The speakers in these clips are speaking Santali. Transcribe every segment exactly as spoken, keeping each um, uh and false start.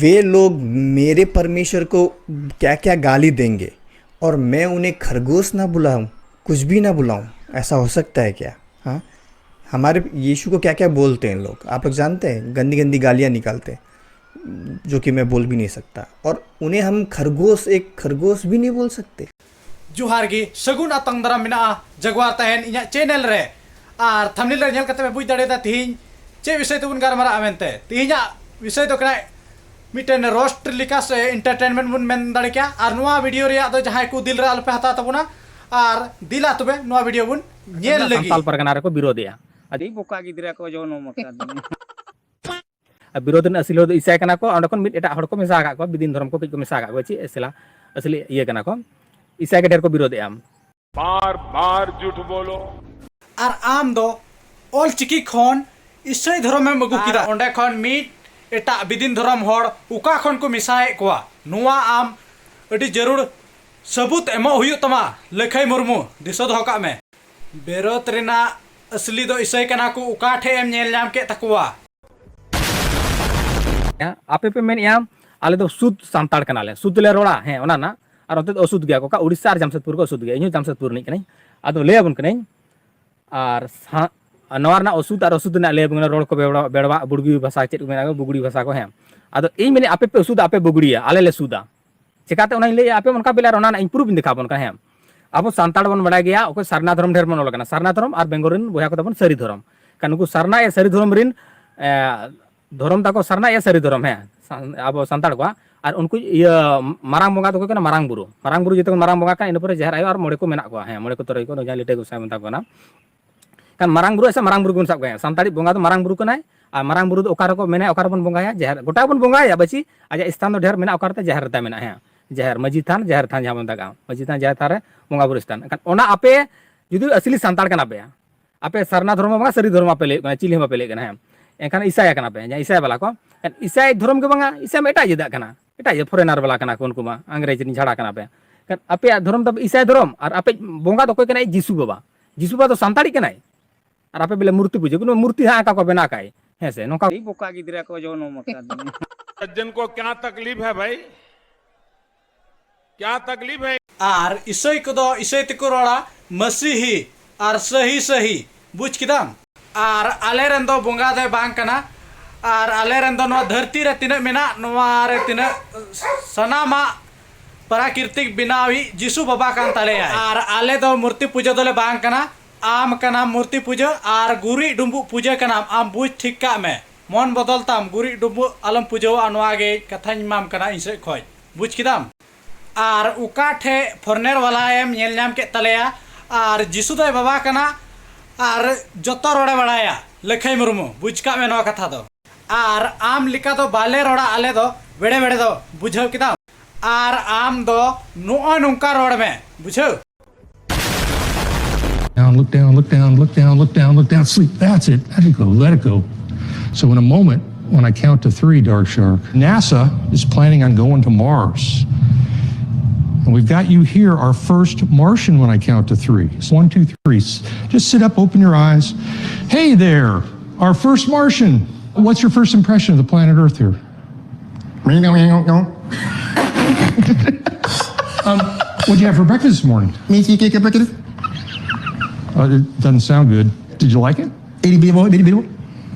वे लोग मेरे परमेश्वर को क्या क्या गाली देंगे और मैं उन्हें खरगोश ना बुलाऊं, कुछ भी ना बुलाऊं। ऐसा हो सकता है क्या? हाँ, हमारे यीशु को क्या क्या बोलते हैं लोग, आप लोग जानते हैं? गंदी गंदी गालियाँ निकालते हैं, जो कि मैं बोल भी नहीं सकता। और उन्हें हम खरगोश, एक खरगोश भी नहीं बोल सकते। ᱡᱚᱦᱟᱨ ᱜᱮ, ᱥᱟᱹᱜᱩᱱ ᱟᱛᱟᱝ ᱫᱟᱨᱟᱢ ᱢᱮᱱᱟᱜᱼᱟ ᱡᱟᱜᱣᱟᱨ ᱛᱟᱦᱮᱱ ᱤᱧᱟᱹᱜ ᱪᱮᱱᱮᱞ ᱨᱮ᱾ ᱟᱨ ᱛᱷᱟᱢᱱᱮᱞ ᱨᱮ ᱧᱮᱞ ᱠᱟᱛᱮ ᱯᱮ ᱵᱩᱡᱽ ᱫᱟᱲᱮᱭᱟᱫᱟ ᱛᱮᱦᱮᱧ ᱪᱮᱫ ᱵᱤᱥᱚᱭ ᱛᱮᱵᱚᱱ ᱜᱟᱞᱢᱟᱨᱟᱜᱼᱟ ᱢᱮᱱᱛᱮ᱾ ᱛᱮᱦᱮᱧᱟᱜ ᱵᱤᱥᱚᱭ ᱫᱚ ᱠᱟᱱᱟ ᱢᱤᱫᱴᱮᱱ ᱨᱳᱥᱴ ᱞᱮᱠᱟ ᱥᱮ ᱮᱱᱴᱟᱨᱴᱮᱱᱢᱮᱱᱴ ᱵᱚᱱ ᱢᱮᱱ ᱫᱟᱲᱮ ᱠᱮᱭᱟ᱾ ᱟᱨ ᱱᱚᱣᱟ ᱵᱷᱤᱰᱤᱭᱳ ᱨᱮᱭᱟᱜ ᱫᱚ ᱡᱟᱦᱟᱸᱭ ᱠᱚ ᱫᱤᱞ ᱨᱮ ᱟᱞᱚᱯᱮ ᱦᱟᱛᱟᱣ ᱛᱟᱵᱚᱱᱟ᱾ ᱟᱨ ᱫᱮᱞᱟ ᱛᱚᱵᱮ ᱱᱚᱣᱟ ᱵᱷᱤᱰᱤᱭᱳ ᱵᱚᱱ ᱧᱮᱞ ᱞᱟᱹᱜᱤᱫ᱾ ᱥᱟᱱᱛᱟᱞ ᱯᱟᱨᱜᱟᱱᱟ ᱨᱮᱠᱚ ᱵᱤᱨᱳᱫᱮᱜᱼᱟ᱾ ᱟᱹᱰᱤ ᱵᱚᱠᱟ ᱜᱤᱫᱽᱨᱟᱹ ᱠᱚ ᱡᱚᱱᱚᱢ ᱟᱠᱟᱫᱤᱧᱟ᱾ ᱟᱨ ᱵᱤᱨᱳᱫᱷ ᱨᱮᱱ ᱟᱹᱥᱤᱞ ᱦᱚᱲ ᱫᱚ ᱤᱥᱟᱭ ᱠᱟᱱᱟ ᱠᱚ᱾ ᱚᱸᱰᱮ ᱠᱷᱚᱱ ᱢᱤᱫ ᱮᱴᱟᱜ ᱦᱚᱲ ᱠᱚ ᱢᱮᱥᱟ ᱟᱠᱟᱫ ᱠᱚᱣᱟ, ᱵᱤᱫᱤᱱ ᱫᱷᱚᱨᱚᱢ ᱠᱚ ᱠᱟᱹᱡ ᱠᱚ ᱢᱮᱥᱟ ᱟᱠᱟᱫ ᱠᱚᱣᱟ᱾ ᱪᱮᱫ ᱮᱥᱮᱞᱟ ᱟᱹᱥᱞᱤ ᱤᱭᱟᱹ ᱠᱟᱱᱟ ᱠᱚ, ᱤᱥᱟᱭ ᱜᱮ ᱰᱷᱮᱨ ᱠᱚ ᱵᱤᱨᱳᱫᱷᱮᱜᱼᱟ᱾ बार बार झूठ बोलो। ᱟᱨ ᱟᱢ ᱫᱚ ᱚᱞ ᱪᱤᱠᱤ ᱠᱷᱚᱱ ᱤᱥᱟᱹᱭ ᱫᱷᱚᱨᱚᱢᱮᱢ ᱟᱹᱜᱩ ᱠᱮᱫᱟ᱾ ᱟᱨ ᱚᱸᱰᱮ ᱠᱷᱚᱱ ᱢᱤᱫ ᱮᱴᱟᱜ ᱵᱤᱫᱤᱱ ᱫᱷᱚᱨᱚᱢ ᱦᱚᱲ ᱚᱠᱟ ᱠᱷᱚᱱ ᱠᱚ ᱢᱮᱥᱟᱭᱮᱫ ᱠᱚᱣᱟ, ᱱᱚᱣᱟ ᱟᱢ ᱟᱹᱰᱤ ᱡᱟᱹᱨᱩᱲ ᱥᱟᱹᱵᱩᱛ ᱮᱢᱚᱜ ᱦᱩᱭᱩᱜ ᱛᱟᱢᱟ᱾ ᱞᱟᱹᱠᱷᱟᱹᱭ ᱢᱩᱨᱢᱩ, ᱫᱤᱥᱟᱹ ᱫᱚᱦᱚ ᱠᱟᱜ ᱢᱮ, ᱵᱮᱨᱚᱛ ᱨᱮᱱᱟᱜ ᱟᱹᱥᱞᱤ ᱫᱚ ᱤᱥᱟᱹᱭ ᱠᱟᱱᱟ ᱠᱚ, ᱚᱠᱟ ᱴᱷᱮᱡ ᱮᱢ ᱧᱮᱞ ᱧᱟᱢ ᱠᱮᱫ ᱛᱟᱠᱚᱣᱟ? ᱦᱮᱸ, ᱟᱯᱮ ᱯᱮ ᱢᱮᱱᱮᱜᱼᱟ, ᱟᱞᱮ ᱫᱚ ᱥᱩᱫ ᱥᱟᱱᱛᱟᱲ ᱠᱟᱱᱟᱞᱮ, ᱥᱩᱫ ᱞᱮ ᱨᱚᱲᱟ᱾ ᱦᱮᱸ, ᱚᱱᱟ ᱨᱮᱱᱟᱜ ᱟᱨ ᱚᱱᱛᱮ ᱫᱚ ᱚᱥᱩᱫ ᱜᱮᱭᱟ ᱠᱚ, ᱚᱠᱟ ᱩᱲᱤᱥᱥᱟ ᱟᱨ ᱡᱟᱢᱥᱮᱫᱽᱯᱩᱨ ᱠᱚ ᱚᱥᱩᱫ ᱜᱮᱭᱟ᱾ ᱤᱧ ᱦᱚᱸ ᱡᱟᱢᱥᱮᱫᱽᱯᱩᱨ ᱨᱤᱱᱤᱡ ᱠᱟᱹᱱᱟᱹᱧ᱾ ᱟᱫᱚ ᱞᱟᱹᱭ ᱟᱵᱚᱱ ᱠᱟᱹᱱᱟᱹᱧ, ᱟᱨ ᱥᱟ-, ᱱᱚᱣᱟ ᱨᱮᱱᱟᱜ ᱚᱥᱩᱫ ᱟᱨ ᱚᱥᱩᱫ ᱨᱮᱱᱟᱜ ᱞᱟᱹᱭ ᱟᱵᱚᱱ ᱠᱟᱱᱟ, ᱨᱚᱲ ᱠᱚ ᱵᱮᱲᱣᱟ-, ᱵᱮᱲᱣᱟ, ᱵᱩᱲᱜᱩᱭ ᱵᱷᱟᱥᱟ ᱪᱮᱫ ᱠᱚ ᱢᱮᱱᱟᱜᱼᱟ, ᱵᱩᱜᱲᱤ ᱵᱷᱟᱥᱟ ᱠᱚ᱾ ᱦᱮᱸ, ᱟᱫᱚ ᱤᱧ ᱢᱮᱱᱮᱫ, ᱟᱯᱮ ᱯᱮ ᱚᱥᱩᱫᱟ, ᱟᱯᱮ ᱵᱩᱜᱲᱤᱭᱟ, ᱟᱞᱮ ᱞᱮ ᱥᱩᱫᱟ᱾ ᱪᱮᱠᱟᱛᱮ ᱚᱱᱟᱧ ᱞᱟᱹᱭᱮᱫᱼᱟ, ᱟᱯᱮ ᱚᱱᱠᱟ ᱵᱮᱞᱟ ᱨᱮ ᱚᱱᱟ ᱨᱮᱱᱟᱜ ᱤᱧ ᱯᱨᱩᱯᱷ ᱤᱧ ᱫᱮᱠᱷᱟᱣ ᱟᱵᱚᱱ ᱠᱟᱱᱟ᱾ ᱦᱮᱸ, ᱟᱵᱚ ᱥᱟᱱᱛᱟᱲ ᱵᱚᱱ ᱵᱟᱲᱟᱭ ᱜᱮᱭᱟ, ᱚᱠᱚᱭ ᱥᱟᱨᱱᱟ ᱫᱷᱚᱨᱚᱢ ᱰᱷᱮᱨ ᱵᱚᱱ ᱚᱞ ᱠᱟᱱᱟ, ᱥᱟᱨᱱᱟ ᱫᱷᱚᱨᱚᱢ, ᱟᱨ ᱵᱮᱝᱜᱚᱞ ᱨᱮᱱ ᱵᱚᱭᱦᱟ ᱠᱚᱫᱚ ᱵᱚᱱ ᱥᱟᱹᱨᱤ ᱫᱷᱚᱨᱚᱢ᱾ ᱠᱷᱟᱱ ᱱᱩᱠᱩ ᱥᱟᱨᱱᱟ ᱮ ᱥᱟᱹᱨᱤ ᱫᱷᱚᱨᱚᱢ ᱨᱮᱱ, ᱮ, ᱫᱷᱚᱨᱚᱢ ᱛᱟᱠᱚ ᱥᱟᱨᱱᱟ ᱮ ᱥᱟᱹᱨᱤ ᱫᱷᱚᱨᱚᱢ, ᱦᱮᱸ, ᱥᱟᱱ-, ᱟᱵᱚ ᱥᱟᱱᱛᱟᱲ ᱠᱚᱣᱟᱜ᱾ ᱟᱨ ᱩᱱᱠᱩ ᱤᱭᱟᱹ ᱢᱟᱨᱟᱝ ᱵᱚᱸᱜᱟ ᱫᱚᱠᱚ ᱠᱟᱱᱟ ᱢᱟᱨᱟᱝ ᱵᱩᱨᱩ᱾ ᱢᱟᱨᱟᱝ ᱵᱩᱨᱩ ᱡᱚᱛᱚ ᱠᱷᱚᱱ ᱢᱟᱨᱟᱝ ᱵᱚᱸᱜᱟ ᱠᱟᱱᱟ, ᱤᱱᱟᱹ ᱯᱚᱨᱮ ᱡᱟᱦᱮᱨ ᱟᱭᱳ ᱟᱨ ᱢᱚᱬᱮ ᱠᱚ ᱢᱮᱱᱟᱜ ᱠᱚᱣᱟ᱾ ᱦᱮᱸ, ᱢᱚᱬᱮ ᱠᱚ ᱛᱩᱨᱩᱭ ᱠᱚ, ᱡᱟᱦᱟᱸ ᱞᱤᱴᱟᱹ ᱜᱚᱸᱥᱟᱭ ᱢᱮᱛᱟ ᱠᱚ ᱠᱟᱱᱟ᱾ ᱠᱷᱟᱱ ᱢᱟᱨᱟᱝ ᱵᱩᱨᱩ ᱥᱮ ᱢᱟᱨᱟᱝ ᱵᱩᱨᱩ ᱜᱮᱵᱚᱱ ᱥᱟᱵ ᱠᱟᱭᱟ᱾ ᱥᱟᱱᱛᱟᱲᱤᱡ ᱵᱚᱸᱜᱟ ᱫᱚ ᱢᱟᱨᱟᱝ ᱵᱩᱨᱩ ᱠᱟᱱᱟᱭ, ᱟᱨ ᱢᱟᱨᱟᱝ ᱵᱩᱨᱩ ᱫᱚ ᱚᱠᱟ ᱨᱮᱠᱚ ᱢᱮᱱᱟᱭᱟ, ᱚᱠᱟ ᱨᱮᱵᱚᱱ ᱵᱚᱸᱜᱟᱭᱟ? ᱡᱟᱦᱮᱨ, ᱜᱚᱴᱟ ᱵᱚᱱ ᱵᱚᱸᱜᱟᱭᱟ, ᱵᱟᱹᱪᱤ ᱟᱡᱟᱜ ᱥᱛᱷᱟᱱ ᱫᱚ ᱰᱷᱮᱨ ᱢᱮᱱᱟᱜᱼᱟ, ᱚᱠᱟ ᱨᱮᱛᱟᱭ? ᱡᱟᱦᱮᱨ ᱨᱮᱛᱟᱭ ᱢᱮᱱᱟᱜᱼᱟ᱾ ᱦᱮᱸ, ᱡᱟᱦᱮᱨ, ᱢᱟᱹᱡᱷᱤ ᱛᱷᱟᱱ, ᱡᱟᱦᱮᱨ ᱛᱷᱟᱱ ᱡᱟᱦᱟᱸ ᱵᱚᱱ ᱢᱮᱛᱟᱜᱼᱟ, ᱢᱟᱹᱡᱷᱤ ᱛᱷᱟᱱ, ᱡᱟᱦᱮᱨ ᱛᱷᱟᱱ ᱨᱮ ᱵᱚᱸᱜᱟ ᱵᱩᱨᱩ ᱥᱛᱷᱟᱱ᱾ ᱮᱱᱠᱷᱟᱱ ᱚᱱᱟ ᱟᱯᱮ ᱡᱩᱫᱤ ᱟᱹᱥᱞᱤ ᱥᱟᱱᱛᱟᱲ ᱠᱟᱱᱟ ᱯᱮ, ᱟᱯᱮ ᱥᱟᱨᱱᱟ ᱫᱷᱚᱨᱚᱢ ᱦᱚᱸ ᱵᱟᱝᱟ, ᱥᱟᱹᱨᱤ ᱫᱷᱚᱨᱚᱢ ᱵᱟᱯᱮ ᱞᱟᱹᱭᱟᱹᱜ ᱠᱟᱱᱟ, ᱪᱤᱞᱤ ᱦᱚᱸ ᱵᱟᱯᱮ ᱞᱟᱹᱭᱟᱹᱜ ᱠᱟᱱᱟ᱾ ᱦᱮᱸ, ᱮᱱᱠᱷᱟᱱ ᱤᱥᱟᱭᱟ ᱠᱟᱱᱟ ᱯᱮ, ᱡᱟᱦᱟᱸ ᱤᱥᱟᱭ ᱵᱟᱞᱟ ᱠᱚ, ᱮᱱᱠᱷᱟᱱ ᱤᱥᱟᱭ ᱫᱷᱚᱨᱚᱢ ᱜᱮ ᱵᱟᱝᱟ, ᱤᱥᱟᱭ ᱢᱟ ᱮᱴᱟᱜ ᱡᱟᱹᱛᱟᱜ ᱠᱟᱱᱟ, ᱮᱴᱟᱜ ᱡᱟᱹᱛ, ᱯᱷᱚᱨᱮᱱᱟᱨ ᱵᱟᱞᱟ ᱠᱟᱱᱟ ᱠᱚ, ᱩᱱᱠᱩ ᱢᱟ ᱟᱝᱨᱮᱡᱽ ᱨᱮᱱ ᱡᱷᱟᱲᱟ ᱠᱟᱱᱟ ᱯᱮ᱾ ᱮᱱᱠᱷᱟᱱ ᱟᱯᱮᱭᱟᱜ ᱫᱷᱚᱨᱚᱢ ᱫᱚ ᱤᱥᱟᱭ ᱫᱷᱚᱨᱚᱢ, ᱟᱨ ᱟᱯᱮ ᱵᱚᱸᱜᱟ ᱫᱚ ᱚᱠᱚᱭ ᱠᱟᱱᱟᱭ? ᱡᱤᱥᱩ ᱵᱟᱵᱟ᱾ ᱡᱤᱥᱩ ᱵᱟᱵᱟ ᱫᱚ ᱥᱟᱱᱛᱟᱲᱤ ᱠᱟᱱᱟᱭ, ᱟᱨ ᱟᱯᱮ ᱵᱚᱞᱮ ᱢᱩᱨᱛᱤ ᱯᱩᱡᱟᱹ, ᱠᱳᱱᱳ ᱢᱩᱨᱛᱤ ᱦᱟᱸᱜ ᱟᱠᱟ ᱠᱚ ᱵᱮᱱᱟᱣ ᱠᱟᱭ? ᱦᱮᱸ ᱥᱮ, ᱱᱚᱝᱠᱟ᱾ ᱟᱹᱰᱤ ᱵᱚᱠᱟ ᱜᱤᱫᱽᱨᱟᱹ ᱠᱚ ᱡᱚᱱᱚᱢ ᱟᱠᱟᱫᱤᱧᱟ᱾ सज्जन को क्या तकलीफ है भाई? क्या तकलीफ है? ᱟᱨ ᱤᱥᱟᱹᱭ ᱠᱚᱫᱚ ᱤᱥᱟᱹᱭ ᱛᱮᱠᱚ ᱨᱚᱲᱟ ᱢᱟᱥᱤᱦᱤ ᱟᱨ ᱥᱟᱹᱦᱤ ᱥᱟᱹᱦᱤ᱾ ᱵᱩᱡᱽ ᱠᱮᱫᱟᱢ? ᱟᱨ ᱟᱞᱮ ᱨᱮᱱ ᱫᱚ ᱵᱚᱸᱜᱟ ᱫᱚᱭ ᱵᱟᱝ ᱠᱟᱱᱟ᱾ ᱟᱨ ᱟᱞᱮ ᱨᱮᱱ ᱫᱚ ᱱᱚᱣᱟ ᱫᱷᱟᱹᱨᱛᱤ ᱨᱮ ᱛᱤᱱᱟᱹᱜ ᱢᱮᱱᱟᱜ, ᱱᱚᱣᱟ ᱨᱮ ᱛᱤᱱᱟᱹᱜ ᱥᱟᱱᱟᱢᱟᱜ ᱯᱨᱟᱠᱨᱤᱛᱤᱠ ᱵᱮᱱᱟᱣᱤᱡ ᱡᱤᱥᱩ ᱵᱟᱵᱟ ᱠᱟᱱ ᱛᱟᱞᱮᱭᱟᱭ᱾ ᱟᱨ ᱟᱞᱮ ᱫᱚ ᱢᱩᱨᱛᱤ ᱯᱩᱡᱟᱹ ᱫᱚᱞᱮ ᱵᱟᱝ ᱠᱟᱱᱟ᱾ ᱟᱢ ᱠᱟᱱᱟᱢ ᱢᱩᱨᱛᱤ ᱯᱩᱡᱟᱹ ᱟᱨ ᱜᱩᱨᱤᱡ ᱰᱩᱢᱵᱩᱜ ᱯᱩᱡᱟᱹ ᱠᱟᱱᱟᱢ᱾ ᱟᱢ ᱵᱩᱡᱽ ᱴᱷᱤᱠ ᱠᱟᱜ ᱢᱮ, ᱢᱚᱱ ᱵᱚᱫᱚᱞ ᱛᱟᱢ, ᱜᱩᱨᱤᱡ ᱰᱩᱢᱵᱩᱜ ᱟᱞᱚᱢ ᱯᱩᱡᱟᱹᱣᱟᱜᱼᱟ᱾ ᱱᱚᱣᱟ ᱜᱮ ᱠᱟᱛᱷᱟᱧ ᱮᱢᱟᱢ ᱠᱟᱱᱟ ᱤᱧ ᱥᱮᱫ ᱠᱷᱚᱡ, ᱵᱩᱡᱽ ᱠᱮᱫᱟᱢ? ᱟᱨ ᱚᱠᱟ ᱴᱷᱮᱡ ᱯᱷᱚᱨᱱᱮᱨ ᱵᱟᱞᱟᱭᱮᱢ ᱧᱮᱞ ᱧᱟᱢ ᱠᱮᱫ ᱛᱟᱞᱮᱭᱟ, ᱟᱨ ᱡᱤᱥᱩ ᱫᱚᱭ ᱵᱟᱵᱟ ᱠᱟᱱᱟ, ᱟᱨ ᱡᱚᱛᱚ ᱨᱚᱲᱮ ᱵᱟᱲᱟᱭᱟ, ᱞᱟᱹᱠᱷᱟᱹᱭ ᱢᱩᱨᱢᱩ, ᱵᱩᱡᱽ ᱠᱟᱜ ᱢᱮ ᱱᱚᱣᱟ ᱠᱟᱛᱷᱟ ᱫᱚ᱾ ᱟᱨ ᱟᱢ ᱞᱮᱠᱟ ᱫᱚ ᱵᱟᱞᱮ ᱨᱚᱲᱟ ᱟᱞᱮ ᱫᱚ, ᱵᱮᱲᱮ ᱵᱮᱲᱮ ᱫᱚ, ᱵᱩᱡᱷᱟᱹᱣ ᱠᱮᱫᱟᱢ? ᱟᱨ ᱟᱢ ᱫᱚ ᱱᱚᱜᱼᱚᱭ ᱱᱚᱝᱠᱟ ᱨᱚᱲ ᱢᱮ, ᱵᱩᱡᱷᱟᱹᱣ? Down, look down, look down, look down, look down, look down, sleep. That's it. Let it go, let it go. So, in a moment, when I count to three, Dark Shark, NASA is planning on going to Mars. And we've got you here, our first Martian, when I count to three. It's one, two, three. S- Just sit up, open your eyes. Hey there, our first Martian. What's your first impression of the planet Earth here? Um, what'd you have for breakfast this morning? Me, cheesecake and breakfast. Uh, it doesn't sound good. Did you like it? Itty bitty boy, bitty bitty boy.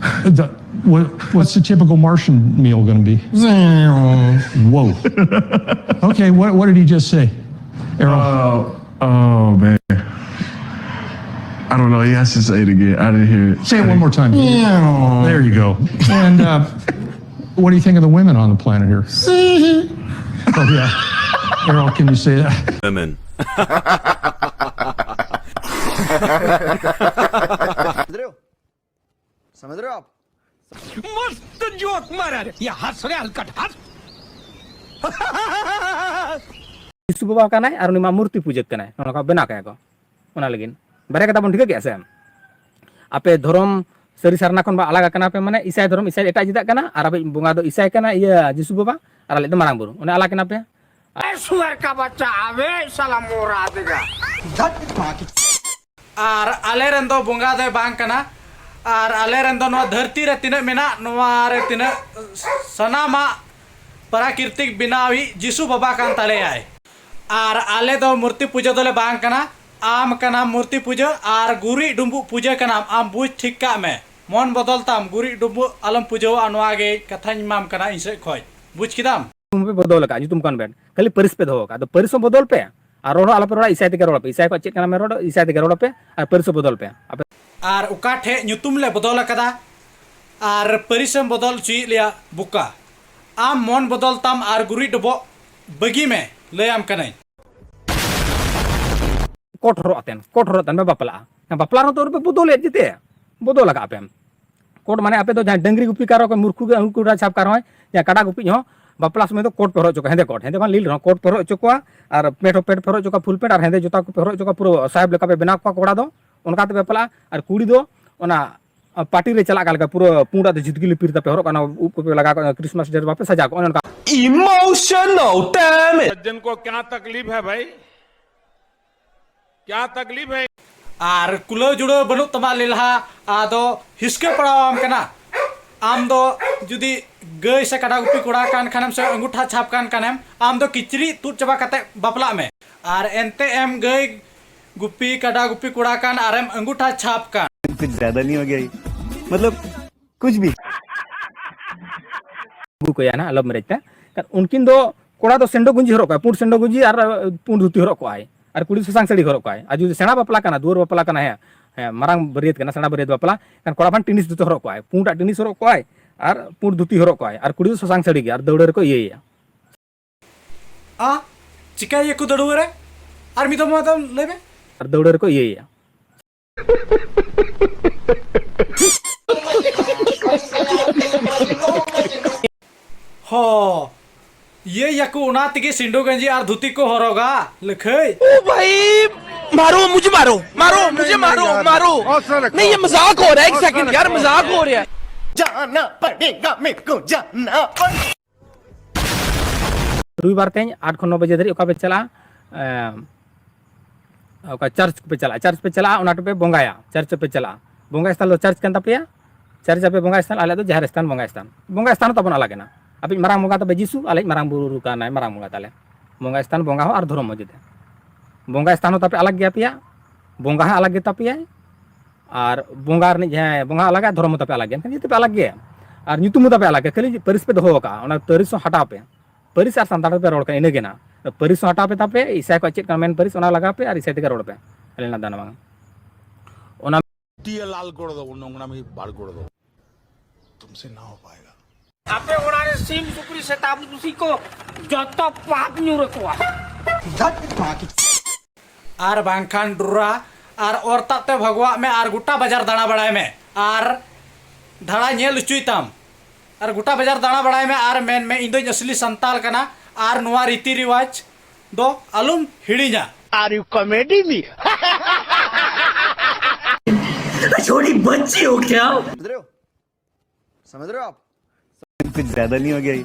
Uh, the, what, what's the typical Martian meal going to be? Zing. Whoa. Okay, what, what did he just say, Errol? Uh, oh, man. I don't know. He has to say it again. I didn't hear it. Say it one more time. Yeah. There you go. And uh, what do you think of the women on the planet here? Oh, yeah. Errol, can you say that? Women. समझ रहे हो? समझ रहे हो आप? मस्त जोक मारा रे. या हंस रे हलकट हंस. ᱡᱤᱥᱩ ᱵᱟᱵᱟ ᱠᱟᱱᱟᱭ ᱟᱨ ᱩᱱᱤ ᱢᱟ ᱢᱩᱨᱛᱤ ᱯᱩᱡᱟᱹ ᱠᱟᱱᱟᱭ, ᱱᱚᱜᱼᱚ ᱱᱚᱝᱠᱟ ᱵᱮᱱᱟᱣ ᱠᱟᱭᱟ ᱠᱚ᱾ ᱚᱱᱟ ᱞᱟᱹᱜᱤᱫ ᱵᱟᱨᱭᱟ ᱠᱟᱛᱷᱟ ᱵᱚᱱ ᱴᱷᱤᱠᱟᱹ ᱠᱮᱜᱼᱟ ᱥᱮ? ᱟᱯᱮ ᱫᱷᱚᱨᱚᱢ ᱥᱟᱹᱨᱤ ᱥᱟᱨᱱᱟ ᱠᱷᱚᱱ ᱵᱟ ᱟᱞᱟᱜ ᱠᱟᱱᱟ ᱯᱮ, ᱢᱟᱱᱮ ᱤᱥᱟᱭ ᱫᱷᱚᱨᱚᱢ ᱤᱥᱟᱭ ᱮᱴᱟᱜ ᱡᱟᱹᱛᱟᱜ ᱠᱟᱱᱟ, ᱟᱨ ᱟᱯᱮ ᱵᱚᱸᱜᱟ ᱫᱚ ᱤᱥᱟᱭ ᱠᱟᱱᱟ, ᱤᱭᱟᱹ ᱡᱤᱥᱩ ᱵᱟᱵᱟ, ᱟᱨ ᱟᱞᱮ ᱫᱚ ᱢᱟᱨᱟᱝ ᱵᱩᱨᱩ, ᱚᱱᱮ ᱟᱞᱟᱜ ᱠᱟᱱᱟ ᱯᱮ᱾ ए सुअर का बच्चा, अबे साला मोरा देगा. ᱟᱨ ᱟᱞᱮ ᱨᱮᱱ ᱫᱚ ᱵᱚᱸᱜᱟ ᱫᱚᱭ ᱵᱟᱝ ᱠᱟᱱᱟ᱾ ᱟᱨ ᱟᱞᱮ ᱨᱮᱱ ᱫᱚ ᱱᱚᱣᱟ ᱫᱷᱟᱹᱨᱛᱤ ᱨᱮ ᱛᱤᱱᱟᱹᱜ ᱢᱮᱱᱟᱜ, ᱱᱚᱣᱟ ᱨᱮ ᱛᱤᱱᱟᱹᱜ ᱥᱟᱱᱟᱢᱟᱜ ᱯᱨᱟᱠᱨᱤᱛᱤᱠ ᱵᱮᱱᱟᱣᱤᱡ ᱡᱤᱥᱩ ᱵᱟᱵᱟ ᱠᱟᱱ ᱛᱟᱞᱮᱭᱟᱭ᱾ ᱟᱨ ᱟᱞᱮ ᱫᱚ ᱢᱩᱨᱛᱤ ᱯᱩᱡᱟᱹ ᱫᱚᱞᱮ ᱵᱟᱝ ᱠᱟᱱᱟ᱾ ᱟᱢ ᱠᱟᱱᱟᱢ ᱢᱩᱨᱛᱤ ᱯᱩᱡᱟᱹ ᱟᱨ ᱜᱩᱨᱤᱡ ᱰᱩᱢᱵᱩᱜ ᱯᱩᱡᱟᱹ ᱠᱟᱱᱟᱢ᱾ ᱟᱢ ᱵᱩᱡᱽ ᱴᱷᱤᱠ ᱠᱟᱜ ᱢᱮ, ᱢᱚᱱ ᱵᱚᱫᱚᱞ ᱛᱟᱢ, ᱜᱩᱨᱤᱡ ᱰᱩᱢᱵᱩᱜ ᱟᱞᱚᱢ ᱯᱩᱡᱟᱹᱣᱟᱜᱼᱟ᱾ ᱱᱚᱣᱟ ᱜᱮ ᱠᱟᱛᱷᱟᱧ ᱮᱢᱟᱢ ᱠᱟᱱᱟ ᱤᱧ ᱥᱮᱫ ᱠᱷᱚᱡ, ᱵᱩᱡᱽ ᱠᱮᱫᱟᱢ? ᱧᱩᱛᱩᱢ ᱯᱮ ᱵᱚᱫᱚᱞ ᱟᱠᱟᱫ, ᱧᱩᱛᱩᱢ ᱠᱟᱱ ᱵᱮᱱ, ᱠᱷᱟᱹᱞᱤ ᱯᱟᱹᱨᱤᱥ ᱯᱮ ᱫᱚᱦᱚ ᱟᱠᱟᱫ᱾ ᱟᱫᱚ ᱯᱟᱹᱨᱤᱥ ᱦᱚᱸ ᱵᱚᱫᱚᱞ ᱯᱮ, ᱟᱨ ᱨᱚᱲ ᱦᱚᱸ ᱟᱞᱚᱯᱮ ᱨᱚᱲᱟ ᱤᱥᱟᱭ ᱛᱮᱜᱮ ᱨᱚᱲ ᱯᱮ, ᱤᱥᱟᱭ ᱠᱚᱣᱟᱜ ᱪᱮᱫ ᱠᱟᱱᱟ ᱢᱮᱱ ᱨᱚᱲ, ᱤᱥᱟᱭ ᱛᱮᱜᱮ ᱨᱚᱲ ᱯᱮ ᱟᱨ ᱯᱟᱹᱨᱤᱥ ᱦᱚᱸ ᱵᱚᱫᱚᱞ ᱯᱮ ᱟᱯᱮ᱾ ᱟᱨ ᱚᱠᱟ ᱴᱷᱮᱡ ᱧᱩᱛᱩᱢ ᱞᱮ ᱵᱚᱫᱚᱞ ᱟᱠᱟᱫᱟ ᱟᱨ ᱯᱟᱹᱨᱤᱥ ᱮᱢ ᱵᱚᱫᱚᱞ ᱦᱚᱪᱚᱭᱮᱫ ᱞᱮᱭᱟ ᱵᱚᱠᱟ? ᱟᱢ ᱢᱚᱱ ᱵᱚᱫᱚᱞ ᱛᱟᱢ ᱟᱨ ᱜᱩᱨᱤᱡ ᱰᱚᱵᱚᱜ ᱵᱟᱹᱜᱤ ᱢᱮ, ᱞᱟᱹᱭᱟᱢ ᱠᱟᱹᱱᱟᱹᱧ᱾ ᱠᱳᱴ ᱦᱚᱨᱚᱜ ᱟᱛᱮᱱ, ᱠᱳᱴ ᱦᱚᱨᱚᱜ ᱟᱛᱮᱱ ᱯᱮ ᱵᱟᱯᱞᱟᱜᱼᱟ᱾ ᱵᱟᱯᱞᱟ ᱨᱮᱦᱚᱸ ᱛᱚ ᱟᱯᱮ ᱵᱚᱫᱚᱞᱮᱫ ᱡᱮᱛᱮ, ᱵᱚᱫᱚᱞ ᱟᱠᱟᱫ ᱯᱮ᱾ ᱠᱳᱴ ᱢᱟᱱᱮ ᱟᱯᱮ ᱫᱚ ᱡᱟᱦᱟᱸᱭ ᱰᱟᱹᱝᱨᱤ ᱜᱩᱯᱤ ᱠᱟᱨ ᱠᱚ, ᱢᱩᱨᱠᱷᱩ ᱜᱮ ᱩᱱᱠᱩ ᱪᱷᱟᱯ ᱠᱟᱨ ᱦᱚᱸ, ᱡᱟᱦᱟᱸᱭ ᱠᱟᱰᱟ ᱜᱩᱯᱤ ᱦᱚᱸ ᱵᱟᱯᱞᱟ ᱥᱚᱢᱚᱭ ᱫᱚ ᱠᱳᱴ ᱯᱮ ᱦᱚᱨᱚᱜ ᱦᱚᱪᱚ ᱠᱚᱣᱟ, ᱦᱮᱸᱫᱮ ᱠᱳᱴ, ᱦᱮᱸᱫᱮ ᱵᱟᱝ ᱞᱤᱞ ᱨᱮᱦᱚᱸ ᱠᱳᱴ ᱯᱮ ᱦᱚᱨᱚᱜ ᱦᱚᱪᱚ ᱠᱚᱣᱟ, ᱟᱨ ᱯᱮᱱᱴ ᱦᱚᱸ ᱯᱮᱱᱴ ᱯᱮ ᱦᱚᱨᱚᱜ ᱦᱚᱪᱚ ᱠᱚᱣᱟ, ᱯᱷᱩᱞ ᱯᱮᱱᱴ ᱟᱨ ᱦᱮᱸᱫᱮ ᱡᱩᱛᱟ ᱠᱚᱯᱮ ᱦᱚᱨᱚᱜ ᱦᱚᱪᱚ ᱠᱚᱣᱟ, ᱯᱩᱨᱟᱹ ᱥᱟᱦᱮᱵ ᱞᱮᱠᱟ ᱯᱮ ᱵᱮᱱᱟᱣ ᱠᱚᱣᱟ ᱠᱚᱲᱟ ᱫᱚ, ᱚᱱᱠᱟ ᱛᱮᱯᱮ ᱵᱟᱯᱞᱟᱜᱼᱟ᱾ ᱟᱨ ᱠᱩᱲᱤ ᱫᱚ ᱚᱱᱟ ᱯᱟᱨᱴᱤ ᱨᱮ ᱪᱟᱞᱟᱜ ᱠᱟᱱ ᱞᱮᱠᱟ ᱯᱩᱨᱟᱹ ᱯᱩᱸᱰᱟᱜ ᱛᱮ ᱡᱷᱤᱛᱠᱤᱞᱤ ᱯᱤᱨ ᱛᱟᱯᱮ ᱦᱚᱨᱚᱜ ᱠᱟᱱᱟ, ᱩᱵ ᱠᱚᱯᱮ ᱞᱟᱜᱟᱣ ᱠᱟᱜᱼᱟ, ᱠᱨᱤᱥᱢᱟᱥ ᱰᱮ ᱨᱮ ᱵᱟᱯᱮ ᱥᱟᱡᱟᱣ ᱠᱚᱜᱼᱟ, ᱚᱱᱮ ᱚᱱᱠᱟ᱾ Emotional damage. सज्जन को क्या तकलीफ है भाई? क्या तकलीफ है? ᱟᱨ ᱠᱩᱞᱟᱹᱣ ᱡᱩᱲᱟᱹᱣ ᱵᱟᱹᱱᱩᱜ ᱛᱟᱢᱟ ᱞᱮᱞᱦᱟ, ᱟᱫᱚ ᱦᱤᱥᱠᱟᱹ ᱯᱟᱲᱟᱣᱟᱢ ᱠᱟᱱᱟ᱾ ᱟᱢ ᱫᱚ ᱡᱩᱫᱤ ᱜᱟᱹᱭ ᱥᱮ ᱠᱟᱰᱟ ᱜᱩᱯᱤ ᱠᱚᱲᱟ ᱠᱟᱱ ᱠᱷᱟᱱᱮᱢ ᱥᱮ ᱟᱹᱝᱜᱩᱴᱷᱟ ᱪᱷᱟᱯ ᱠᱟᱱ ᱠᱷᱟᱱᱮᱢ, ᱟᱢ ᱫᱚ ᱠᱤᱪᱨᱤᱡ ᱛᱩᱫ ᱪᱟᱵᱟ ᱠᱟᱛᱮ ᱵᱟᱯᱞᱟᱜ ᱢᱮ᱾ ᱟᱨ ᱮᱱᱛᱮ ᱮᱢ ᱜᱟᱹᱭ ᱜᱩᱯᱤ ᱠᱟᱰᱟ ᱜᱩᱯᱤ ᱠᱚᱲᱟ ᱠᱟᱱ ᱟᱨᱮᱢ ᱟᱹᱝᱜᱩᱴᱷᱟ ᱪᱷᱟᱯ ᱠᱟᱱ᱾ कुछ ज्यादा नहीं हो गया ये? मतलब कुछ भी. ᱟᱹᱜᱩ ᱠᱚᱭᱟ ᱱᱟᱦᱟᱜ ᱞᱟᱵᱷ ᱢᱮᱨᱮᱡᱽ ᱛᱮ᱾ ᱩᱱᱠᱤᱱ ᱫᱚ, ᱠᱚᱲᱟ ᱫᱚ ᱥᱮᱱᱰᱚ ᱜᱩᱸᱡᱤ ᱦᱚᱨᱚᱜ ᱠᱚᱜᱼᱟᱭ, ᱯᱩᱸᱰ ᱥᱮᱱᱰᱚ ᱜᱩᱸᱡᱤ ᱟᱨ ᱯᱩᱸᱰ ᱫᱷᱩᱛᱤ ᱦᱚᱨᱚᱜ ᱠᱚᱜᱼᱟᱭ, ᱟᱨ ᱠᱩᱲᱤ ᱫᱚ ᱥᱟᱥᱟᱝ ᱥᱟᱹᱲᱤ ᱦᱚᱨᱚᱜ ᱠᱚᱜᱼᱟᱭ᱾ ᱟᱨ ᱡᱩᱫᱤ ᱥᱮᱬᱟ ᱵᱟᱯᱞᱟ ᱠᱟᱱᱟ, ᱫᱩᱣᱟᱹᱨ ᱵᱟᱯᱞᱟ ᱠᱟᱱᱟ, ᱦᱮᱸ, ᱦᱮᱸ, ᱢᱟᱨᱟᱝ ᱵᱟᱹᱨᱭᱟᱹᱛ ᱠᱟᱱᱟ, ᱥᱮᱬᱟ ᱵᱟᱹᱨᱭᱟᱹᱛ ᱵᱟᱯᱞᱟ, ᱮᱱᱠᱷᱟᱱ ᱠᱚᱲᱟ ᱯᱟᱱ ᱴᱮᱱᱤᱥ ᱫᱚᱛᱚ ᱦᱚᱨᱚᱜ ᱠᱚᱜᱼᱟᱭ, ᱯᱩᱸᱰᱟᱜ ᱴᱮᱱᱤᱥ ᱦᱚᱨᱚᱜ ᱠᱚᱜᱼᱟᱭ ᱟᱨ ᱯᱩᱸᱰ ᱫᱷᱩᱛᱤ ᱦᱚᱨᱚᱜ ᱠᱚᱜᱼᱟᱭ, ᱟᱨ ᱠᱩᱲᱤ ᱫᱚ ᱥᱟᱥᱟᱝ ᱥᱟᱹᱲᱤ ᱜᱮ ᱟᱨ ᱫᱟᱹᱣᱲᱟᱹ ᱨᱮᱠᱚ ᱤᱭᱟᱹᱭᱮᱭᱟ᱾ ᱟ, ᱪᱤᱠᱟᱹᱭᱟᱠᱚ ᱫᱟᱹᱲᱩᱣᱟᱹ ᱨᱮ? ᱟᱨ ᱢᱤᱫ ᱫᱚᱢ ᱢᱟ ᱫᱚᱢ ᱞᱟᱹᱭ ᱢᱮ᱾ ᱟᱨ ᱫᱟᱹᱣᱲᱟᱹ ᱨᱮᱠᱚ ᱤᱭᱟᱹᱭᱮᱭᱟ᱾ ᱦᱚ, ᱤᱭᱟᱹᱭᱟᱠᱚ, ᱚᱱᱟ ᱛᱮᱜᱮ ᱥᱤᱸᱰᱚ ᱜᱮᱸᱡᱤ ᱟᱨ ᱫᱷᱩᱛᱤ ᱠᱚ ᱦᱚᱨᱚᱜᱟ, ᱞᱟᱹᱠᱷᱟᱹᱭ᱾ ओ भाई, मारो मुझे, मारो, मारो मुझे, मारो, मारो। नहीं, ये मजाक हो रहा है, एक सेकंड यार, मजाक हो रहा है। जाना पड़ेगा मेरे को, जाना पड़ेगा। ᱨᱚᱵᱤᱵᱟᱨ ᱛᱮᱧ ᱟᱴ ᱠᱷᱚᱱ ᱱᱚ ᱵᱟᱡᱮ ᱫᱷᱟᱹᱨᱤᱡ ᱚᱠᱟ ᱯᱮ ᱪᱟᱞᱟᱜᱼᱟ, ᱮᱸ, ᱚᱠᱟ ᱪᱟᱨᱪ ᱯᱮ ᱪᱟᱞᱟᱜᱼᱟ, ᱪᱟᱨᱪ ᱯᱮ ᱪᱟᱞᱟᱜᱼᱟ, ᱚᱱᱟ ᱴᱷᱮᱱ ᱯᱮ ᱵᱚᱸᱜᱟᱭᱟ, ᱪᱟᱨᱪ ᱯᱮ ᱪᱟᱞᱟᱜᱼᱟ᱾ ᱵᱚᱸᱜᱟ ᱥᱛᱷᱟᱱ ᱫᱚ ᱪᱟᱨᱪ ᱠᱟᱱ ᱛᱟᱯᱮᱭᱟ, ᱪᱟᱨᱪ ᱟᱯᱮ ᱵᱚᱸᱜᱟ ᱥᱛᱷᱟᱱ, ᱟᱞᱮᱭᱟᱜ ᱫᱚ ᱡᱟᱦᱮᱨ ᱥᱛᱷᱟᱱ ᱵᱚᱸᱜᱟ ᱥᱛᱷᱟᱱ᱾ ᱵᱚᱸᱜᱟ ᱥᱛᱷᱟᱱ ᱦᱚᱸ ᱛᱟᱵᱚᱱ ᱟᱞᱟᱜᱽ ᱮᱱᱟ᱾ ᱟᱯᱮᱭᱤᱡ ᱢᱟᱨᱟᱝ ᱵᱚᱸᱜᱟ ᱛᱟᱯᱮ ᱡᱤᱥᱩ, ᱟᱞᱮᱭᱤᱡ ᱢᱟᱨᱟᱝ ᱵᱩᱨᱩ ᱠᱟᱱᱟᱭ ᱢᱟᱨᱟᱝ ᱵᱚᱸᱜᱟ ᱛᱟᱞᱮ᱾ ᱵᱚᱸᱜᱟ ᱥᱛᱷᱟᱱ, ᱵᱚᱸᱜᱟ ᱦᱚᱸ ᱟᱨ ᱫᱷᱚᱨᱚᱢ ᱦᱚᱸ ᱡᱩᱫᱟᱹ᱾ ᱵᱚᱸᱜᱟ ᱥᱛᱷᱟᱱ ᱦᱚᱸ ᱛᱟᱯᱮ ᱟᱞᱟᱜᱽ ᱜᱮᱭᱟ ᱯᱮᱭᱟ, ᱵᱚᱸᱜᱟ ᱦᱚᱸ ᱟᱞᱟᱜᱽ ᱜᱮ ᱛᱟᱯᱮᱭᱟᱭ, ᱟᱨ ᱵᱚᱸᱜᱟ ᱨᱤᱱᱤᱡ ᱡᱟᱦᱟᱸᱭ ᱵᱚᱸᱜᱟ ᱟᱞᱟᱜᱽ ᱟᱨ ᱫᱷᱚᱨᱚᱢ ᱦᱚᱸ ᱛᱟᱯᱮ ᱟᱞᱟᱜᱽ ᱜᱮᱭᱟ, ᱮᱱᱠᱷᱟᱱ ᱡᱮᱦᱮᱛᱩ ᱯᱮ ᱟᱞᱟᱜᱽ ᱜᱮᱭᱟ᱾ ᱟᱨ ᱧᱩᱛᱩᱢ ᱦᱚᱸ ᱛᱟᱯᱮ ᱟᱞᱟᱜᱽ ᱜᱮᱭᱟ, ᱠᱷᱟᱹᱞᱤ ᱯᱟᱹᱨᱤᱥ ᱯᱮ ᱫᱚᱦᱚ ᱟᱠᱟᱫᱼᱟ, ᱚᱱᱟ ᱯᱟᱹᱨᱤᱥ ᱦᱚᱸ ᱦᱟᱴᱟᱣ ᱯᱮ᱾ ᱯᱟᱹᱨᱤᱥ ᱟᱨ ᱥᱟᱱᱛᱟᱲ ᱛᱮᱯᱮ ᱨᱚᱲ ᱠᱟᱱᱟ, ᱤᱱᱟᱹ ᱜᱮ ᱱᱟᱜ᱾ ᱯᱟᱹᱨᱤᱥ ᱦᱚᱸ ᱦᱟᱴᱟᱣ ᱯᱮ ᱛᱟᱯᱮ, ᱤᱥᱟᱭ ᱠᱚᱣᱟᱜ ᱪᱮᱫ ᱠᱟᱱᱟ ᱢᱮᱱ ᱯᱟᱹᱨᱤᱥ, ᱚᱱᱟ ᱞᱟᱜᱟᱣ ᱯᱮ ᱟᱨ ᱤᱥᱟᱭ ᱛᱮᱜᱮ ᱨᱚᱲ ᱯᱮ᱾ ᱟᱞᱮ ᱱᱟᱜ ᱫᱟᱱᱟ ᱵᱟᱝ᱾ ᱚᱱᱟ ᱛᱤᱭᱮ ᱞᱟᱞ ᱠᱚᱨᱮ ᱫᱚ, ᱱᱚᱝᱨᱟᱢᱤ ᱵᱟᱲ ᱠᱚᱨᱮ ᱫᱚ᱾ तुमसे ना हो पाएगा। ᱟᱯᱮ ᱚᱲᱟᱜ ᱨᱮ ᱥᱤᱢ ᱥᱩᱠᱨᱤ ᱥᱮᱛᱟ ᱯᱩᱥᱤ ᱠᱚ ᱡᱚᱛᱚ ᱯᱟᱯ ᱧᱩᱨ ᱟᱠᱚᱣᱟ᱾ ᱟᱨ ᱵᱟᱝᱠᱷᱟᱱ ᱰᱨᱟ ᱟᱨ ᱚᱨ ᱛᱟᱵ ᱛᱮ ᱵᱷᱟᱜᱚᱣᱟᱜ ᱢᱮ ᱟᱨ ᱜᱚᱴᱟ ᱵᱟᱡᱟᱨ ᱫᱟᱬᱟ ᱵᱟᱲᱟᱭ ᱢᱮ ᱟᱨ ᱫᱟᱬᱟ ᱧᱮᱞ ᱦᱚᱪᱚᱭ ᱛᱟᱢ ᱟᱨ ᱜᱚᱴᱟ ᱵᱟᱡᱟᱨ ᱫᱟᱬᱟ ᱵᱟᱲᱟᱭ ᱢᱮ ᱟᱨ ᱢᱮᱱ ᱢᱮ ᱤᱧ ᱫᱚᱧ ᱟᱥᱞᱤ ᱥᱟᱱᱛᱟᱲ ᱠᱟᱱᱟ ᱟᱨ ᱱᱚᱣᱟ ᱨᱤᱛᱤ ᱨᱮᱣᱟᱡᱽ ᱫᱚ ᱟᱞᱚᱢ ᱦᱤᱲᱤᱧᱟ᱾ Are you comedy me? छोटी बच्ची हो क्या? समझ रहे हो? समझ रहे हो आप? कुछ ज्यादा नहीं हो गया ये?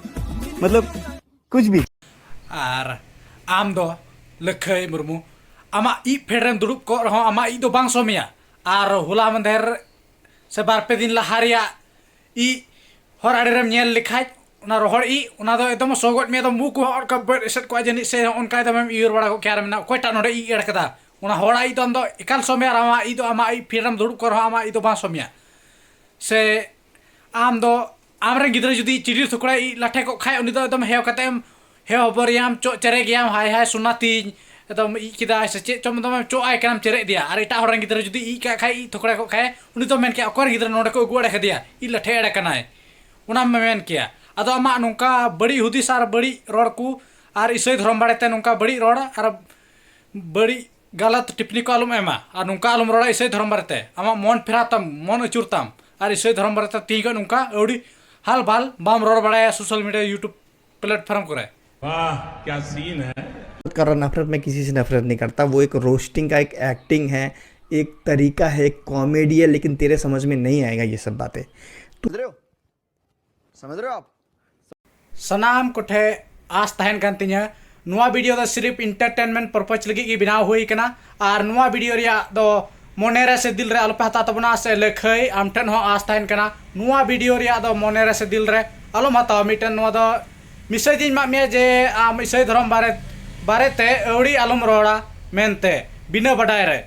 मतलब कुछ भी। ᱟᱨ ᱟᱢ ᱫᱚ ᱞᱟᱹᱠᱷᱟᱹᱭ ᱢᱩᱨᱢᱩ ᱟᱢᱟᱜ ᱤᱡ ᱯᱷᱮᱰ ᱨᱮᱢ ᱫᱩᱲᱩᱵ ᱠᱚᱜ ᱨᱮᱦᱚᱸ ᱟᱢᱟᱜ ᱤᱡ ᱫᱚ ᱵᱟᱝ ᱥᱚᱢᱮᱭᱟ᱾ ᱟᱨ ᱦᱚᱞᱟ ᱢᱟᱫᱷᱮᱨ ᱥᱮ ᱵᱟᱨ ᱯᱮ ᱫᱤᱱ ᱞᱟᱦᱟ ᱨᱮᱭᱟᱜ ᱤᱡ ᱦᱚᱨ ᱟᱲᱮ ᱨᱮᱢ ᱧᱮᱞ ᱞᱮᱠᱷᱟᱡ ᱚᱱᱟ ᱨᱚᱦᱚᱲ ᱤᱡ ᱚᱱᱟ ᱫᱚ ᱮᱠᱫᱚᱢ ᱥᱚ ᱜᱚᱡ ᱢᱮᱭᱟ, ᱢᱩ ᱠᱚᱦᱚᱸ ᱚᱱᱠᱟ ᱵᱮᱫ ᱮᱥᱮᱫ ᱠᱚᱜᱼᱟ ᱡᱟᱹᱱᱤᱡ ᱥᱮ ᱚᱱᱠᱟ ᱮᱠᱫᱚᱢᱮᱢ ᱩᱭᱦᱟᱹᱨ ᱵᱟᱲᱟ ᱜᱚᱫ ᱠᱮᱭᱟ ᱟᱨ ᱢᱮᱱᱟ ᱚᱠᱚᱭᱴᱟᱜ ᱱᱚᱰᱮ ᱤᱡ ᱮᱲ ᱠᱟᱫᱟ᱾ ᱚᱱᱟ ᱦᱚᱲᱟᱜ ᱤᱡ ᱫᱚ ᱟᱢ ᱫᱚ ᱮᱠᱟᱞ ᱥᱚᱢᱮᱭᱟ ᱟᱨ ᱟᱢᱟᱜ ᱤᱡ ᱫᱚ ᱟᱢᱟᱜ ᱤᱡ ᱯᱷᱮᱰ ᱨᱮᱢ ᱫᱩᱲᱩᱵ ᱠᱚᱜ ᱨᱮᱦᱚᱸ ᱟᱢᱟᱜ ᱤᱡ ᱫᱚ ᱵᱟᱝ ᱥᱚᱢᱮᱭᱟ᱾ ᱥᱮ ᱟᱢ ᱫᱚ ᱟᱢᱨᱮᱱ ᱜᱤᱫᱽᱨᱟᱹ ᱡᱩᱫᱤ ᱪᱤᱰᱤᱨ ᱛᱷᱚᱠᱲᱟᱭ ᱤᱡ ᱞᱟᱴᱷᱮ ᱠᱚᱜ ᱠᱷᱟᱡ ᱩᱱᱤ ᱫᱚ ᱮᱠᱫᱚᱢ ᱦᱮᱣ ᱠᱟᱛᱮ ᱮᱢ ᱦᱮᱣ ᱦᱚᱵᱚᱨᱮᱭᱟᱢ, ᱪᱚᱜ ᱪᱮᱨᱮᱡᱮᱭᱟᱢ, ᱦᱟᱭ ᱦᱟᱭ ᱥᱚᱱᱟ ᱛᱤᱧ, ᱮᱠᱫᱚᱢ ᱤᱡ ᱠᱮᱫᱟᱭ ᱥᱮ ᱪᱮᱫ ᱪᱚᱢ ᱮᱠᱫᱚᱢ ᱮᱢ ᱪᱚᱜ ᱟᱭ ᱠᱟᱱᱟᱢ, ᱪᱮᱨᱮᱡ ᱤᱫᱤᱭᱟ᱾ ᱟᱨ ᱮᱴᱟᱜ ᱦᱚᱲ ᱨᱮᱱ ᱜᱤᱫᱽᱨᱟᱹ ᱡᱩᱫᱤ ᱤᱡ ᱠᱟᱜ ᱠᱷᱟᱡ, ᱤᱡ ᱛᱷᱚᱠᱲᱟ ᱠᱚᱜ ᱠᱷᱟᱡ, ᱩᱱᱤ ᱫᱚ ᱢᱮᱱ ᱠᱮᱭᱟ ᱚᱠᱚᱭ ᱨᱮᱱ ᱜᱤᱫᱽᱨᱟᱹ ᱱᱚᱰᱮ ᱠᱚ ᱟᱹᱜᱩ ᱟᱲᱮ ᱠᱟᱫᱮᱭᱟ, ᱤᱡ ᱞᱟᱴᱷᱮ ᱮᱲᱮ ᱠᱟᱱᱟᱭ, ᱚᱱᱟᱢ ᱢᱮᱱ ᱠᱮᱭᱟ᱾ ᱟᱫᱚ ᱟᱢᱟᱜ ᱱᱚᱝᱠᱟ ᱵᱟᱹᱲᱤᱡ ᱦᱩᱫᱤᱥ ᱟᱨ ᱵᱟᱹᱲᱤᱡ ᱨᱚᱲ ᱠᱚ ᱟᱨ ᱤᱥᱟᱹᱭ ᱫᱷᱚᱨᱚᱢ ᱵᱟᱨᱮᱛᱮ ᱱᱚᱝᱠᱟ ᱵᱟᱹᱲᱤᱡ ᱨᱚᱲ ᱟᱨ ᱵᱟᱹᱲᱤᱡ ᱜᱟᱞᱟᱛ ᱴᱤᱯᱯᱱᱤ ᱠᱚ ᱟᱞᱚᱢ ᱮᱢᱟ ᱟᱨ ᱱᱚᱝᱠᱟ ᱟᱞᱚᱢ ᱨᱚᱲᱟ ᱤᱥᱟᱹᱭ ᱫᱷᱚᱨᱚᱢ ᱵᱟᱨᱮᱛᱮ᱾ ᱟᱢᱟᱜ ᱢᱚᱱ ᱯᱷᱮᱨᱟᱣ ᱛᱟᱢ, ᱢᱚᱱ ᱟᱹᱪᱩᱨ ᱛᱟᱢ ᱟᱨ ᱤᱥᱟᱹᱭ ᱫᱷᱚᱨᱚᱢ ᱵᱟᱨᱮᱛᱮ ᱛᱤᱦᱤᱧ ᱠᱷᱚᱱ ᱱᱚᱝᱠᱟ ᱟᱹᱣᱲᱤ ᱦᱟᱞ ᱵᱟᱞ ᱵᱟᱢ ᱨᱚᱲ ᱵᱟᱲᱟᱭᱟ ᱥᱳᱥᱟᱞ ᱢᱤᱰᱤᱭᱟ, YouTube platform ᱠᱚᱨᱮ᱾ वाह, क्या सीन है। कर रहा, नफरत मैं किसी से नफरत नहीं करता। वो एक रोस्टिंग का एक एक्टिंग है, एक तरीका है, एक कॉमेडी है, लेकिन तेरे समझ में नहीं आएगा ये सब बातें। समझ रहे हो? समझ रहे हो आप? ᱥᱟᱱᱟᱢ ᱠᱚᱴᱷᱮ ᱟᱥ ᱛᱟᱦᱮᱱ ᱠᱟᱱ ᱛᱤᱧᱟᱹ ᱱᱚᱣᱟ ᱵᱷᱤᱰᱤᱭᱳ ᱫᱚ ᱥᱤᱨᱤᱯ ᱮᱱᱴᱟᱨᱴᱮᱱᱢᱮᱱᱴ ᱯᱟᱨᱯᱚᱡᱽ ᱞᱟᱹᱜᱤᱫ ᱜᱮ ᱵᱮᱱᱟᱣ ᱦᱩᱭ ᱠᱟᱱᱟ᱾ ᱟᱨ ᱱᱚᱣᱟ ᱵᱷᱤᱰᱤᱭᱳ ᱨᱮᱭᱟᱜ ᱫᱚ ᱢᱚᱱᱮ ᱨᱮ ᱥᱮ ᱫᱤᱞ ᱨᱮ ᱟᱞᱚᱯᱮ ᱦᱟᱛᱟᱣ ᱛᱟᱵᱚᱱᱟ᱾ ᱥᱮ ᱞᱟᱹᱠᱷᱟᱹᱭ, ᱟᱢ ᱴᱷᱮᱱ ᱦᱚᱸ ᱟᱸᱥ ᱛᱟᱦᱮᱱ ᱠᱟᱱᱟ, ᱱᱚᱣᱟ ᱵᱷᱤᱰᱤᱭᱳ ᱨᱮᱭᱟᱜ ᱫᱚ ᱢᱚᱱᱮ ᱨᱮ ᱥᱮ ᱫᱤᱞ ᱨᱮ ᱟᱞᱚᱢ ᱦᱟᱛᱟᱣᱟ᱾ ᱢᱤᱫᱴᱮᱱ ᱱᱚᱣᱟ ᱫᱚ ᱢᱮᱥᱮᱡᱽ ᱤᱧ ᱮᱢᱟᱫ ᱢᱮᱭᱟ ᱡᱮ ᱟᱢ ᱤᱥᱟᱹᱭ ᱫᱷᱚᱨᱚᱢ ᱵᱟᱨᱮ ᱵᱟᱨᱮᱛᱮ ᱟᱹᱣᱲᱤ ᱟᱞᱚᱢ ᱨᱚᱲᱟ ᱢᱮᱱᱛᱮ, ᱵᱤᱱᱟᱹ ᱵᱟᱰᱟᱭ ᱨᱮ᱾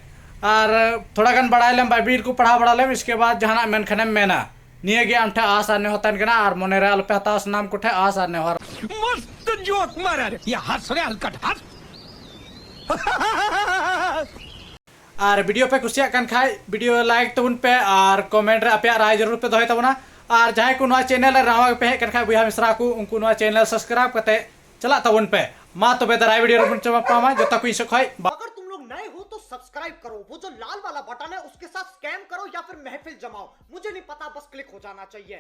ᱟᱨ ᱛᱷᱚᱲᱟ ᱜᱟᱱ ᱵᱟᱲᱟᱭ ᱞᱮᱢ, ᱵᱟᱭᱵᱤᱞ ᱠᱚ ᱯᱟᱲᱦᱟᱣ ᱵᱟᱲᱟ ᱞᱮᱢ, ᱤᱥᱠᱮ ᱵᱟᱫ ᱡᱟᱦᱟᱱᱟᱜ ᱢᱮᱱ ᱠᱷᱟᱱᱮᱢ ᱢᱮᱱᱟ᱾ ᱱᱤᱭᱟᱹ ᱜᱮ ᱟᱢ ᱴᱷᱮᱱ ᱟᱸᱥ ᱟᱨ ᱱᱮᱦᱚᱨ ᱛᱟᱦᱮᱱ ᱠᱟᱱᱟ, ᱟᱨ ᱢᱚᱱᱮ ᱨᱮ ᱟᱞᱚᱯᱮ ᱦᱟᱛᱟᱣᱟ ᱥᱟᱱᱟᱢ ᱠᱚᱴᱷᱮᱱ ᱟᱸᱥ ᱟᱨ ᱱᱮᱦᱚᱨ᱾ मस्त जोक मारा रे। ये हंस रे हलकट हंस। ᱟᱨ ᱵᱷᱤᱰᱤᱭᱳ ᱯᱮ ᱠᱩᱥᱤᱭᱟᱜ ᱠᱟᱱ ᱠᱷᱟᱡ ᱵᱷᱤᱰᱤᱭᱳ ᱞᱟᱭᱤᱠ ᱛᱟᱵᱚᱱ ᱯᱮ ᱟᱨ ᱠᱚᱢᱮᱱᱴ ᱨᱮ ᱟᱯᱮᱭᱟᱜ ᱨᱟᱭ ᱡᱟᱹᱨᱩᱲ ᱯᱮ ᱫᱚᱦᱚᱭ ᱛᱟᱵᱚᱱᱟ᱾ ᱟᱨ ᱡᱟᱦᱟᱸᱭ ᱠᱚ ᱱᱚᱣᱟ ᱪᱮᱱᱮᱞ ᱨᱮ ᱱᱟᱣᱟ ᱜᱮᱯᱮ ᱦᱮᱡ ᱠᱟᱱ ᱠᱷᱟᱡ ᱵᱚᱭᱦᱟ ᱢᱤᱥᱨᱟ ᱠᱚ, ᱩᱱᱠᱩ ᱱᱚᱣᱟ ᱪᱮᱱᱮᱞ ᱥᱟᱵᱥᱠᱨᱟᱭᱤᱵ ᱠᱟᱛᱮ ᱪᱟᱞᱟᱜ ᱛᱟᱵᱚᱱ ᱯᱮ᱾ ᱢᱟ ᱛᱚᱵᱮ ᱫᱟᱨᱟᱭ ᱵᱷᱤᱰᱤᱭᱳ ᱨᱮᱵᱚᱱ ᱧᱟᱯᱟᱢᱟ᱾ ᱡᱚᱛᱚ ᱠᱚ ᱤᱧ ᱥᱮᱫ ᱠᱷᱚᱡ bye. अगर तुम लोग नए हो तो सब्सक्राइब करो, वो जो लाल वाला बटन है उसके साथ स्कैम करो या फिर महफिल जमाओ, मुझे नहीं पता, बस क्लिक हो जाना चाहिए।